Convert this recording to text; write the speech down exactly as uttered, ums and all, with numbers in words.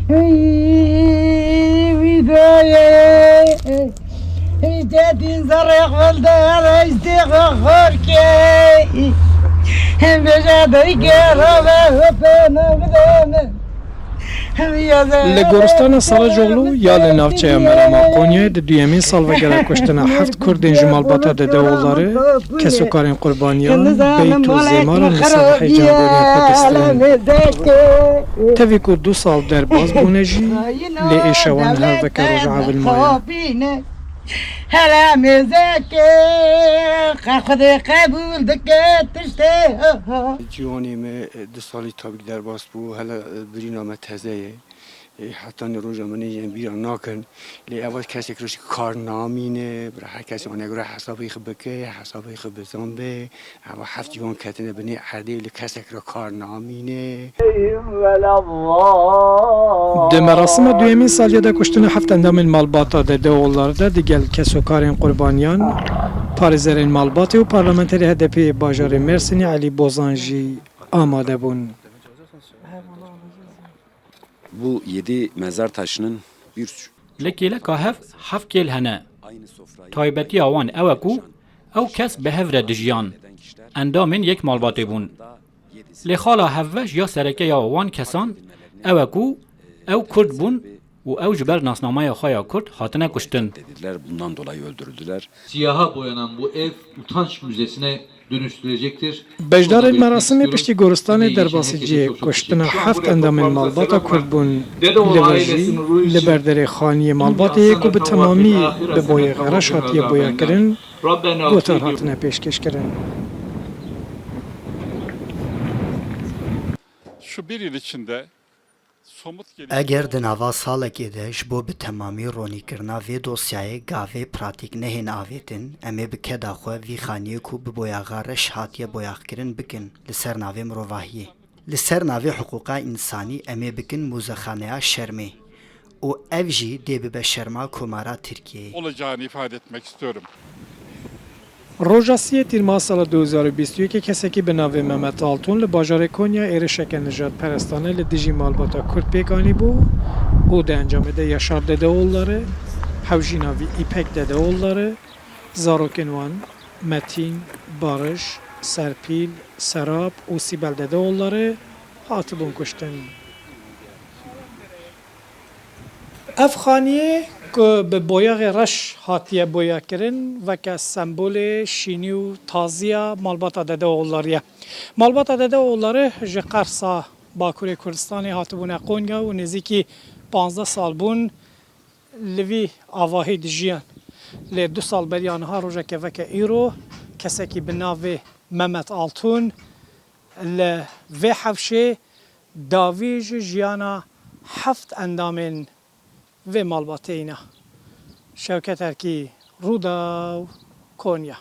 Wî daye, wî dedîn zerrê xwelde, reyzê xwe xorkê. Hem beja dayke rave hopena bideme. Li goristana Saracoğlu ya li navçeya Merema Qonyayê di duyemîn salvegera kuştina heft Kurdên ji malbata Dede Oğulları, kesokarên qurbaniyan, beyt û zêmaran li ser rihê cangoriya xwe destînin. Tevî ku du sal derbas bûne jî, lê êşa wan her weke roja ewil maye. Hela mêzeke, qe Xwedê qebûl dike tiştê. Ciwanê me, e, du salî tabîk derbas bû, hele, e, birîna me teze ye. E, heta nê roja min ê yên bîra nakin. Lê eva kesek roj kar namîne, bira her kesê ane gura hesabê xwe bike, hesabê xwe bizan be. Eva heft ciwan ketine binê erdê, li kesek re kar namîne. Di merasima duyemîn saliya de kuştina heft endamên malbata Dede Oğulları de digel kesokarên qurbaniyan, parêzerên malbatê û parlamenterê H D P'ê bajarê Mêrsînê Elî Bozan jî amade bûn. Bu yedi mezar taşının bir Li kêleka hev heft kêl hene. Taybetiya wan ew e ku ew kes bi hev re dijiyan. Endamên yek malbatê bûn. Lê xala hevbeş ya sereke ya wan kesan ew e ku ew Kurd bûn û ew ji ber nasnameya xwe ya Kurd hatine kuştin. Dediler, bundan dolayı öldürüldüler. Siyaha boyanan bu ev utanç müzesine dönüştürecektir. Beşdarên merasimê piştî goristanê derbasî cihê kuştina heft endamên malbata Kurd bûn. Li vir jî li ber derê xaniyê malbatê yê ku bi temamî bi boyê reş hatiye boyakirin, gotar hatine pêşkêşkirin. Şu bir yıl içinde Eger di nava salekê de ji bo bi temamî ronîkirina vê dosyayê gavê pratîk nehên avêtin, em ê bi keda xwe vî xaniyê ku bi boyaxa reş hatiye boyaxkirin bikin li ser navê mirovahiyê. Li ser navê hiqûqa însanî em ê bikin muzexaneya şermê û ev jî dê bibe şerma Komara Tirkiyeyê. Olacağını ifade etmek istiyorum. Roja siyê Tîrmeha sala du hezar û bîst û yekê kesekî bi navê Mehmet Altun li bajarê Konya êrişeke nijadperestane li dijî malbata Kurd pêk anîbû û di encamê de Yaşar Dedeoğulları, hewjîna vî Îpek Dedeoğulları, zarokên wan Metîn, Barış, Serpîl, Serap û Sîbel Dedeoğulları hatibûn kuştin. Ev xaniyê ku bi boyaxê reş hatiye boyakirin, weke sembolê şînî û taziya malbata Dedeoğulları ye. Malbata Dedeoğulları ji Qersa Bakurê Kurdistanê hatibûne Konya û nêzîkî panzdeh sal bûn li vî avahî dijiyan. Lê du sal beriya niha rojeke weke îro kesekî bi navê Mehmet Altun li vê hewşê dawî ji jiyana heft endamên vê malbatê îna. Şewket Erkî, Rûdaw, Konya.